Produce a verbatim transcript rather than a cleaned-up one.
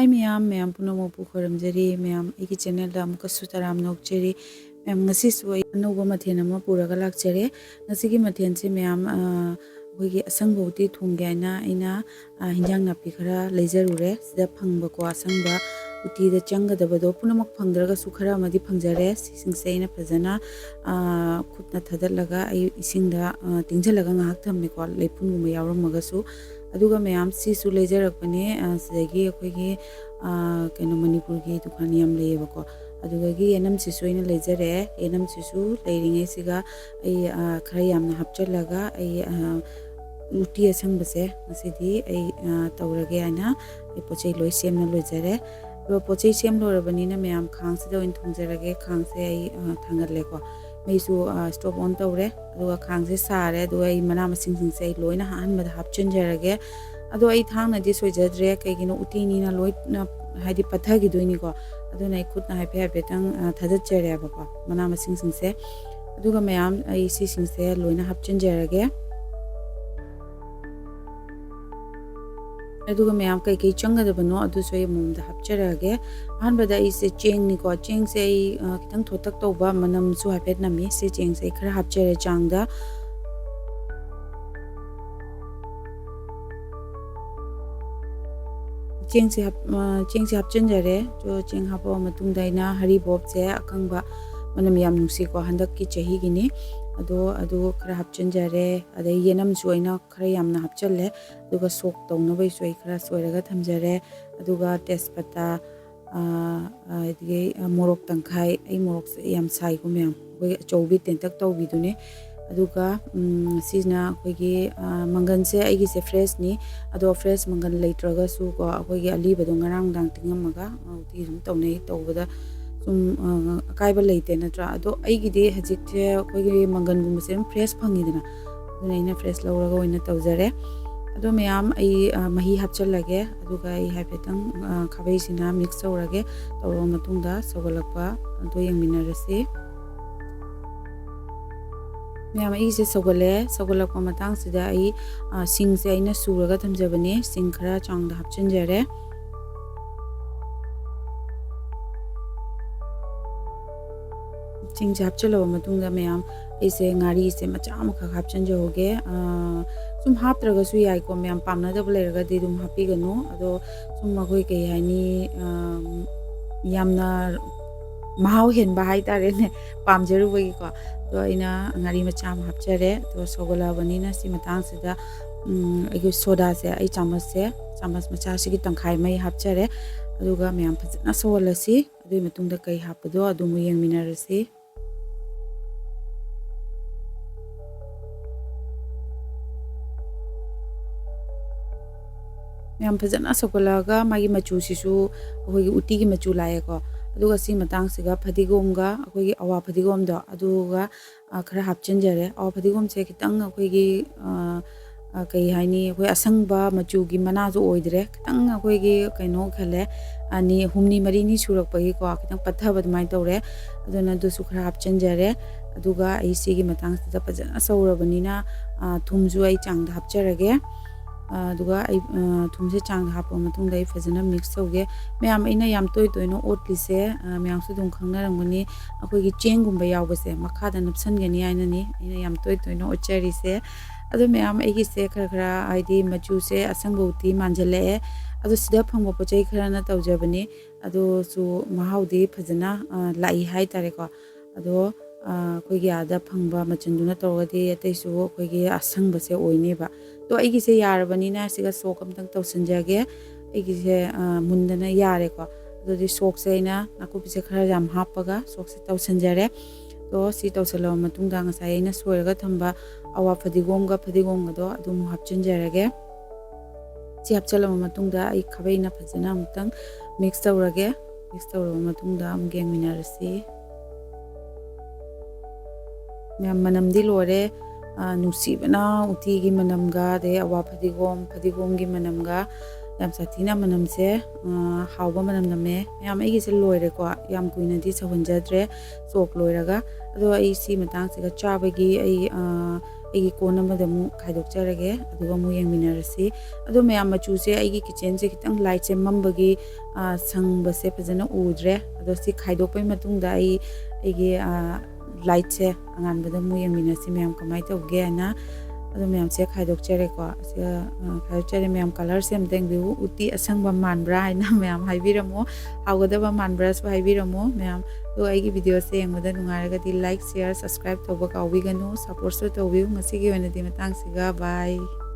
ꯃꯌꯥꯝ, ꯃꯌꯥꯝ ꯄꯨꯝꯅꯃꯛꯄꯨ ꯈꯣꯏꯔꯝꯖꯔꯤ꯫ ꯃꯌꯥꯝ, ꯑꯩꯒꯤ channelꯗ ꯑꯃꯨꯛꯀꯁꯨ ꯇꯔꯥꯝꯅ ꯑꯣꯛꯆꯔꯤ꯫ ꯃꯌꯥꯝ, ꯉꯁꯤꯁꯨ ꯑꯩ ꯑꯅꯧꯕ ꯃꯊꯦꯜ ꯑꯃ ꯄꯨꯔꯒ ꯂꯥꯛꯆꯔꯦ꯫ ꯉꯁꯤꯒꯤ ꯃꯊꯦꯜꯁꯦ ꯃꯌꯥꯝ, ꯑ, ꯑꯩꯈꯣꯏꯒꯤ ꯑꯁꯪꯕ ꯎꯇꯤ ꯊꯣꯡꯒꯦ ꯍꯥꯏꯅ ꯑꯩꯅ, ꯑ, ꯍꯤꯟꯖꯥꯡ ꯅꯥꯄꯤ ꯈꯔ ꯂꯩꯖꯔꯨꯔꯦ꯫ ꯁꯤꯗ ꯐꯪꯕꯀꯣ, ꯑꯁꯪꯕ ꯎꯇꯤꯗ ꯆꯪꯒꯗꯕꯗꯣ ꯄꯨꯝꯅꯃꯛ ꯐꯪꯗ꯭ꯔꯒꯁꯨ ꯈꯔ ꯑꯃꯗꯤ ꯐꯪꯖꯔꯦ꯫ ꯁꯤꯁꯤꯡꯁꯦ ꯑꯩꯅ ꯐꯖꯅ, ꯑ, ꯈꯨꯠꯅ ꯊꯥꯗꯠꯂꯒ ꯑꯩ ꯏꯁꯤꯡꯗ, ꯑ, ꯇꯤꯡꯁꯤꯜꯂꯒ ꯉꯥꯏꯍꯥꯛ ꯊꯝꯃꯦꯀꯣ, ꯂꯩꯐꯨꯟꯒꯨꯝꯕ ꯌꯥꯎꯔꯝꯃꯒꯁꯨ꯫ ꯑꯗꯨꯒ ꯃꯌꯥꯝ, ꯁꯤꯁꯨ ꯂꯩꯖꯔꯛꯄꯅꯦ, ꯑ, ꯁꯤꯗꯒꯤ ꯑꯩꯈꯣꯏꯒꯤ, ꯑ, ꯀꯩꯅꯣ, ꯃꯅꯤꯄꯨꯔꯒꯤ ꯗꯨꯀꯥꯟ ꯌꯥꯝ ꯂꯩꯌꯦꯕꯀꯣ꯫ ꯑꯗꯨꯗꯒꯤ ꯌꯦꯅꯝꯁꯤꯁꯨ ꯑꯩꯅ ꯂꯩꯖꯔꯦ꯫ ꯌꯦꯅꯝꯁꯤꯁꯨ ꯂꯩꯔꯤꯉꯩꯁꯤꯒ ꯑꯩ, ꯑ, ꯈꯔ ꯌꯥꯝꯅ ꯍꯥꯞꯆꯤꯜꯂꯒ ꯑꯩ, ꯑ, ꯎꯇꯤ ꯑꯁꯪꯕꯁꯦ ꯉꯁꯤꯗꯤ ꯑꯩ, ꯑ, ꯇꯧꯔꯒꯦ ꯍꯥꯏꯅ ꯑꯩ ꯄꯣꯠ ꯆꯩ ꯂꯣꯏ ꯁꯦꯝꯅ ꯂꯣꯏꯖꯔꯦ꯫ ꯑꯗꯣ ꯄꯣꯠ ꯆꯩ ꯁꯦꯝ ꯂꯣꯏꯔꯕꯅꯤꯅ ꯃꯌꯥꯝ, ꯈꯥꯡꯁꯤꯗ ꯑꯣꯏꯅ ꯊꯣꯡꯖꯔꯒꯦ꯫ ꯈꯥꯡꯁꯦ ꯑꯩ, ꯑ, ꯊꯥꯡꯒꯠꯂꯦꯀꯣ꯫ ꯃꯩꯁꯨ, ꯑ, stove on ꯇꯧꯔꯦ꯫ ꯑꯗꯨꯒ ꯈꯥꯡꯁꯦ ꯁꯥꯔꯦ꯫ ꯑꯗꯨꯒ ꯑꯩ ꯃꯅꯥ ꯃꯁꯤꯡꯁꯤꯡꯁꯦ ꯑꯩ ꯂꯣꯏꯅ ꯑꯍꯥꯟꯕꯗ ꯍꯥꯞꯆꯤꯟꯖꯔꯒꯦ꯫ ꯑꯗꯣ ꯑꯩ ꯊꯥꯡꯅꯗꯤ ꯁꯣꯏꯖꯗ꯭ꯔꯦ, ꯀꯩꯒꯤꯅꯣ, ꯎꯇꯤꯅꯤꯅ ꯂꯣꯏꯅ ꯍꯥꯏꯗꯤ ꯄꯠꯊꯈꯤꯗꯣꯏꯅꯤꯀꯣ꯫ ꯑꯗꯨꯅ ꯑꯩ ꯈꯨꯠꯅ ꯍꯥꯏꯐꯦꯠ ꯍꯥꯏꯐꯦꯠꯇꯪ, ꯑ, ꯊꯥꯗꯠꯆꯔꯦꯕꯀꯣ ꯃꯅꯥ ꯃꯁꯤꯡꯁꯤꯡꯁꯦ꯫ ꯑꯗꯨꯒ ꯃꯌꯥꯝ, ꯑꯩ ꯁꯤꯁꯤꯡꯁꯦ ꯂꯣꯏꯅ ꯍꯥꯞꯆꯤꯟꯖꯔꯒꯦ꯫ ꯑꯗꯨꯒ ꯃꯌꯥꯝ ꯀꯩꯀꯩ ꯆꯪꯒꯗꯕꯅꯣ ꯑꯗꯨꯁꯨ ꯑꯩ ꯑꯃꯃꯝꯗ ꯍꯥꯞꯆꯔꯛꯑꯒꯦ꯫ ꯑꯍꯥꯟꯕꯗ ꯑꯩꯁꯦ ꯆꯦꯡꯅꯤꯀꯣ꯫ ꯆꯦꯡꯁꯦ ꯑꯩ, ꯑ, ꯈꯤꯇꯪ ꯊꯣꯠꯇꯛ ꯇꯧꯕ, ꯃꯅꯝꯁꯨ ꯍꯥꯏꯐꯦꯠ ꯅꯝꯃꯤ꯫ ꯁꯤ ꯆꯦꯡꯁꯦ ꯑꯩ ꯈꯔ ꯍꯥꯞꯆꯔꯦ ꯆꯥꯡꯗ꯫ ꯆꯦꯡꯁꯦ ꯍꯥꯞ-, ꯑ, ꯆꯦꯡꯁꯦ ꯍꯥꯞꯆꯤꯟꯖꯔꯦ꯫ ꯑꯗꯣ ꯆꯦꯡ ꯍꯥꯞꯄ ꯃꯇꯨꯡꯗ ꯑꯩꯅ ꯍꯔꯤꯕꯣꯞꯁꯦ ꯑꯀꯪꯕ, ꯃꯅꯝ ꯌꯥꯝ ꯅꯨꯡꯁꯤꯀꯣ, ꯍꯟꯗꯛꯀꯤ ꯆꯍꯤꯒꯤꯅꯤ꯫ ꯑꯗꯣ ꯑꯗꯨ ꯈꯔ ꯍꯥꯞꯆꯤꯟꯖꯔꯦ꯫ ꯑꯗꯩ ꯌꯦꯅꯝꯁꯨ ꯑꯩꯅ ꯈꯔ ꯌꯥꯝꯅ ꯍꯥꯞꯆꯤꯜꯂꯦ꯫ ꯑꯗꯨꯒ ꯁꯣꯛ ꯇꯧꯅꯕꯒꯤꯁꯨ ꯑꯩ ꯈꯔ ꯁꯣꯏꯔꯒ ꯊꯝꯖꯔꯦ꯫ ꯑꯗꯨꯒ ꯇꯦꯖꯄꯇꯥ, ꯑ, ꯑꯗꯒꯤ, ꯑ, ꯃꯣꯔꯣꯛ ꯇꯪꯈꯥꯏ, ꯑꯩ ꯃꯣꯔꯣꯛꯁꯦ ꯌꯥꯝ ꯁꯥꯏꯀꯣ ꯃꯌꯥꯝ, ꯑꯩꯈꯣꯏꯒꯤ ꯑꯆꯧꯕꯤ ꯇꯦꯟꯇꯛ ꯇꯧꯕꯤꯗꯨꯅꯦ꯫ ꯑꯗꯨꯒ, ꯎꯝ, ꯁꯤꯁꯤꯅ ꯑꯩꯈꯣꯏꯒꯤ, ꯑ, ꯃꯪꯒꯟꯁꯦ ꯑꯩꯒꯤꯁꯦ freshꯅꯤ꯫ ꯑꯗꯣ fresh ꯃꯪꯒꯟ ꯂꯩꯇ꯭ꯔꯒꯁꯨꯀꯣ, ꯑꯩꯈꯣꯏꯒꯤ ꯑꯂꯤꯕꯗꯣ ꯉꯔꯥꯡ ꯅꯨꯡꯗꯥꯡ ꯇꯤꯡꯉꯝꯃꯒ, ꯑ, ꯎꯇꯤ ꯑꯗꯨꯝ ꯇꯧꯅꯩ, ꯇꯧꯕꯗ ꯁꯨꯝ, ꯑ, ꯑꯀꯥꯏꯕ ꯂꯩꯇꯦ ꯅꯠꯇ꯭ꯔꯥ? ꯑꯗꯣ ꯑꯩꯒꯤꯗꯤ ꯍꯧꯖꯤꯛꯁꯦ ꯑꯩꯈꯣꯏꯒꯤ ꯃꯪꯒꯟꯒꯨꯝꯕꯁꯦ ꯑꯗꯨꯝ fresh ꯐꯪꯉꯤꯗꯅ, ꯑꯗꯨꯅ ꯑꯩꯅ fresh ꯂꯧꯔꯒ ꯑꯣꯏꯅ ꯇꯧꯖꯔꯦ꯫ ꯑꯗꯣ ꯃꯌꯥꯝ, ꯑꯩ, ꯑ, ꯃꯍꯤ ꯍꯥꯞꯆꯤꯜꯂꯒꯦ, ꯑꯗꯨꯒ ꯑꯩ ꯍꯥꯏꯐꯦꯠꯇꯪ, ꯑ, ꯈꯥꯕꯩꯁꯤꯅ mix ꯇꯧꯔꯒꯦ꯫ ꯇꯧꯔꯕ ꯃꯇꯨꯡꯗ ꯁꯧꯒꯠꯂꯛꯄ ꯑꯗꯨ ꯌꯦꯡꯃꯤꯟꯅꯔꯁꯤ꯫ ꯃꯌꯥꯝ, ꯑꯩꯁꯦ ꯁꯧꯒꯠꯂꯦ꯫ ꯁꯧꯒꯠꯂꯛꯄ ꯃꯇꯥꯡꯁꯤꯗ ꯑꯩ, ꯑ, ꯁꯤꯡꯁꯦ ꯑꯩꯅ ꯁꯨꯔꯒ ꯊꯝꯖꯕꯅꯦ꯫ ꯁꯤꯡ ꯈꯔ ꯆꯥꯡꯗ ꯍꯥꯞꯆꯤꯟꯖꯔꯦ꯫ ꯁꯤꯡꯁꯦ ꯍꯥꯞꯆꯤꯜꯂꯕ ꯃꯇꯨꯡꯗ ꯃꯌꯥꯝ, ꯑꯩꯁꯦ ꯉꯥꯔꯤꯁꯦ ꯃꯆꯥ ꯑꯃꯈꯛ ꯍꯥꯞꯆꯤꯟꯖꯍꯧꯒꯦ꯫ ꯑꯥ, ꯁꯨꯝ ꯍꯥꯞꯇ꯭ꯔꯒꯁꯨ ꯌꯥꯏꯀꯣ, ꯃꯌꯥꯝ ꯄꯥꯝꯅꯗꯕ ꯂꯩꯔꯒꯗꯤ ꯑꯗꯨꯝ ꯍꯥꯞꯄꯤꯒꯅꯨ꯫ ꯑꯗꯣ ꯁꯨꯝ ꯑꯩꯈꯣꯏ ꯀꯩ ꯍꯥꯏꯅꯤ, ꯑꯥ, ꯌꯥꯝꯅ ꯃꯍꯥꯎ ꯍꯦꯟꯕ ꯍꯥꯏꯇꯥꯔꯦꯅꯦ, ꯄꯥꯝꯖꯔꯨꯕꯒꯤꯀꯣ꯫ ꯑꯗꯣ ꯑꯩꯅ ꯉꯥꯔꯤ ꯃꯆꯥ ꯑꯃ ꯍꯥꯞꯆꯔꯦ꯫ ꯑꯗꯣ ꯁꯧꯒꯠꯂꯛꯑꯕꯅꯤꯅ ꯁꯤ ꯃꯇꯥꯡꯁꯤꯗ, ꯎꯝ, ꯑꯩꯒꯤ ꯁꯣꯗꯥꯁꯦ ꯑꯩ ꯆꯥꯃꯁꯁꯦ, ꯆꯥꯃꯁ ꯃꯆꯥꯁꯤꯒꯤ ꯇꯪꯈꯥꯏ ꯃꯩ ꯍꯥꯞꯆꯔꯦ꯫ ꯑꯗꯨꯒ ꯃꯌꯥꯝ ꯐꯖꯅ ꯁꯧꯍꯜꯂꯁꯤ꯫ ꯑꯗꯨꯒꯤ ꯃꯇꯨꯡꯗ ꯀꯩ ꯍꯥꯞꯄꯗꯣ ꯑꯗꯨ ꯑꯃꯨꯛ ꯌꯦꯡꯃꯤꯟꯅꯔꯁꯤ꯫ ꯌꯥꯝ ꯐꯖꯅ ꯁꯧꯒꯠꯂꯛꯑꯒ ꯃꯥꯒꯤ ꯃꯆꯨꯁꯤꯁꯨ ꯑꯩꯈꯣꯏꯒꯤ ꯎꯇꯤꯒꯤ ꯃꯆꯨ ꯂꯥꯛꯑꯦꯀꯣ꯫ ꯑꯗꯨꯒ ꯁꯤ ꯃꯇꯥꯡꯁꯤꯒ ꯐꯗꯤꯒꯣꯝꯒ, ꯑꯩꯈꯣꯏꯒꯤ ꯑꯋꯥ ꯐꯗꯤꯒꯣꯝꯗꯣ, ꯑꯗꯨꯒ, ꯑ, ꯈꯔ ꯍꯥꯞꯆꯤꯟꯖꯔꯦ꯫ ꯑꯋꯥ ꯐꯗꯤꯒꯣꯝꯁꯦ ꯈꯤꯇꯪ ꯑꯩꯈꯣꯏꯒꯤ, ꯑ, ꯑ, ꯀꯩ ꯍꯥꯏꯅꯤ, ꯑꯩꯈꯣꯏ ꯑꯁꯪꯕ ꯃꯆꯨꯒꯤ ꯃꯅꯥꯁꯨ ꯑꯣꯏꯗ꯭ꯔꯦ, ꯈꯤꯇꯪ ꯑꯩꯈꯣꯏꯒꯤ ꯀꯩꯅꯣ ꯈꯜꯂꯦ, ꯑꯅꯤ, ꯍꯨꯝꯅꯤ ꯃꯔꯤꯅꯤ ꯁꯨꯔꯛꯄꯒꯤꯀꯣ, ꯈꯤꯇꯪ ꯄꯠꯊꯕ ꯑꯗꯨꯃꯥꯏꯅ ꯇꯧꯔꯦ꯫ ꯑꯗꯨꯅ ꯑꯗꯨꯁꯨ ꯈꯔ ꯍꯥꯞꯆꯤꯟꯖꯔꯦ꯫ ꯑꯗꯨꯒ ꯑꯩ ꯁꯤꯒꯤ ꯃꯇꯥꯡꯁꯤꯗ ꯐꯖꯅ ꯁꯧꯔꯕꯅꯤꯅ, ꯑ, ꯊꯨꯝꯁꯨ ꯑꯩ ꯆꯥꯡꯗ ꯍꯥꯞꯆꯔꯒꯦ꯫ ꯑ, ꯑꯗꯨꯒ ꯑꯩ, ꯑ, ꯊꯨꯝꯁꯦ ꯆꯥꯡꯗ ꯍꯥꯞꯄ ꯃꯇꯨꯡꯗ ꯑꯩ ꯐꯖꯅ mix ꯇꯧꯒꯦ꯫ ꯃꯌꯥꯝ, ꯑꯩꯅ ꯌꯥꯝ ꯇꯣꯏ ꯇꯣꯏꯅ ꯑꯣꯠꯂꯤꯁꯦ, ꯑ, ꯃꯌꯥꯝꯁꯨ ꯑꯗꯨꯝ ꯈꯪꯅꯔꯝꯒꯅꯤ, ꯑꯩꯈꯣꯏꯒꯤ ꯆꯦꯡꯒꯨꯝꯕ ꯌꯥꯎꯕꯁꯦ ꯃꯈꯥꯗ ꯅꯞꯁꯟꯒꯅꯤ ꯍꯥꯏꯅꯅꯤ ꯑꯩꯅ ꯌꯥꯝ ꯇꯣꯏ ꯇꯣꯏꯅ ꯑꯣꯠꯆꯔꯤꯁꯦ꯫ ꯑꯗꯣ ꯃꯌꯥꯝ, ꯑꯩꯒꯤꯁꯦ ꯈꯔ ꯈꯔ, ꯍꯥꯏꯗꯤ, ꯃꯆꯨꯁꯦ ꯑꯁꯪꯕ ꯎꯇꯤ ꯃꯥꯟꯁꯤꯜꯂꯛꯑꯦ꯫ ꯑꯗꯣ ꯁꯤꯗ ꯐꯪꯕ ꯄꯣꯠ ꯆꯩ ꯈꯔꯅ ꯇꯧꯖꯕꯅꯤ꯫ ꯑꯗꯨꯁꯨ ꯃꯍꯥꯎꯗꯤ ꯐꯖꯅ, ꯑ, ꯂꯥꯛꯏ ꯍꯥꯏꯇꯥꯔꯦꯀꯣ꯫ ꯑꯗꯣ, ꯑ, ꯑꯩꯈꯣꯏꯒꯤ ꯑꯥꯗ ꯐꯪꯕ ꯃꯆꯜꯗꯨꯅ ꯇꯧꯔꯒꯗꯤ ꯑꯇꯩꯁꯨ ꯑꯩꯈꯣꯏꯒꯤ ꯑꯁꯪꯕꯁꯦ ꯑꯣꯏꯅꯦꯕ꯫ ꯑꯗꯣ ꯑꯩꯒꯤꯁꯦ ꯌꯥꯔꯕꯅꯤꯅ ꯁꯤꯒ ꯁꯣꯛ ꯑꯝꯇꯪ ꯇꯧꯁꯤꯟꯖꯒꯦ꯫ ꯑꯩꯒꯤꯁꯦ, ꯑ, ꯃꯨꯟꯗꯅ ꯌꯥꯔꯦꯀꯣ꯫ ꯑꯗꯨꯗꯤ ꯁꯣꯛꯁꯦ ꯑꯩꯅ ꯅꯥꯀꯨꯞꯄꯤꯁꯦ ꯈꯔ ꯌꯥꯝ ꯍꯥꯞꯄꯒ ꯁꯣꯛꯁꯦ ꯇꯧꯁꯤꯟꯖꯔꯦ꯫ ꯑꯗꯣ ꯁꯤ ꯇꯧꯁꯤꯜꯂꯕ ꯃꯇꯨꯡꯗ ꯉꯁꯥꯏ ꯑꯩꯅ ꯁꯣꯏꯔꯒ ꯊꯝꯕ ꯑꯋꯥ ꯐꯗꯤꯒꯣꯝꯒ ꯐꯗꯤꯒꯣꯝꯒꯗꯣ ꯑꯗꯨ ꯑꯃꯨꯛ ꯍꯥꯞꯆꯤꯟꯖꯔꯒꯦ꯫ ꯁꯤ ꯍꯥꯞꯆꯤꯜꯂꯕ ꯃꯇꯨꯡꯗ ꯑꯩ ꯈꯥꯕꯩꯅ ꯐꯖꯅ ꯑꯃꯨꯛꯇꯪ mix ꯇꯧꯔꯒꯦ꯫ Mix ꯇꯧꯔꯕ ꯃꯇꯨꯡꯗ ꯑꯃꯨꯛ ꯌꯦꯡꯃꯤꯟꯅꯔꯁꯤ꯫ ꯃꯌꯥꯝ, ꯃꯅꯝꯗꯤ ꯂꯣꯏꯔꯦ꯫ ꯑ, ꯅꯨꯡꯁꯤꯕꯅ ꯎꯇꯤꯒꯤ ꯃꯅꯝꯒ, ꯑꯗꯩ ꯑꯋꯥ ꯐꯗꯤꯒꯣꯝ, ꯐꯗꯤꯒꯣꯝꯒꯤ ꯃꯅꯝꯒ, ꯌꯥꯝ ꯁꯥꯊꯤꯅ ꯃꯅꯝꯁꯦ, ꯑ, ꯍꯥꯎꯕ ꯃꯅꯝ ꯅꯝꯃꯦ꯫ ꯃꯌꯥꯝ, ꯑꯩꯒꯤꯁꯦ ꯂꯣꯏꯔꯦꯀꯣ, ꯌꯥꯝ ꯀꯨꯏꯅꯗꯤ ꯁꯧꯍꯟꯖꯗ꯭ꯔꯦ ꯆꯣꯛ ꯂꯣꯏꯔꯒ꯫ ꯑꯗꯣ ꯑꯩ ꯁꯤ ꯃꯇꯥꯡꯁꯤꯒ ꯆꯥꯕꯒꯤ ꯑꯩ, ꯑ, ꯑꯩꯒꯤ ꯀꯣꯟ ꯑꯃꯗ ꯑꯃꯨꯛ ꯈꯥꯏꯗꯣꯛꯆꯔꯒꯦ, ꯑꯗꯨꯒ ꯑꯃꯨꯛ ꯌꯦꯡꯃꯤꯟꯅꯔꯁꯤ꯫ ꯑꯗꯣ ꯃꯌꯥꯝ, ꯃꯆꯨꯁꯦ ꯑꯩꯒꯤ ꯀꯤꯠꯆꯦꯟꯁꯦ ꯈꯤꯇꯪ ꯂꯥꯏꯠꯁꯦ ꯃꯝꯕꯒꯤ, ꯑ, ꯁꯪꯕꯁꯦ ꯐꯖꯅ ꯎꯗ꯭ꯔꯦ꯫ ꯑꯗꯣ ꯁꯤ ꯈꯥꯏꯗꯣꯛꯄꯩ ꯃꯇꯨꯡꯗ ꯑꯩ ꯑꯩꯒꯤ, ꯑ, ꯂꯥꯏꯠꯁꯦ ꯑꯉꯥꯟꯕꯗ ꯑꯃꯨꯛ ꯌꯦꯡꯃꯤꯟꯅꯁꯤ ꯃꯌꯥꯝ ꯀꯃꯥꯏꯅ ꯇꯧꯒꯦ ꯍꯥꯏꯅ꯫ ꯑꯗꯣ ꯃꯌꯥꯝꯁꯦ ꯈꯥꯏꯗꯣꯛꯆꯔꯦꯀꯣ꯫ ꯑꯁꯤꯒ, ꯑ, ꯈꯥꯏꯗꯣꯛꯆꯔꯦ ꯃꯌꯥꯝ꯫ ꯀꯂꯔꯁꯦ ꯑꯝꯇ ꯌꯦꯡꯕꯤꯌꯨ꯫ ꯎꯇꯤ ꯑꯁꯪꯕ ꯃꯥꯟꯕ꯭ꯔꯥ ꯍꯥꯏꯅ ꯃꯌꯥꯝ ꯍꯥꯏꯕꯤꯔꯝꯃꯣ꯫ ꯍꯥꯎꯒꯗꯕ ꯃꯥꯟꯕ꯭ꯔꯥꯁꯨ ꯍꯥꯏꯕꯤꯔꯝꯃꯣ ꯃꯌꯥꯝ꯫ ꯑꯗꯣ ꯑꯩꯒꯤ ꯚꯤꯗꯤꯑꯣꯁꯦ ꯌꯦꯡꯕꯗ ꯅꯨꯡꯉꯥꯏꯔꯒꯗꯤ like, share, subscribe ꯇꯧꯕ ꯀꯥꯎꯕꯤꯒꯅꯨ꯫ Supportꯁꯨ ꯇꯧꯕꯤꯌꯨ꯫ ꯉꯁꯤꯒꯤ ꯑꯣꯏꯅꯗꯤ ꯃꯇꯥꯡꯁꯤꯒ bye꯫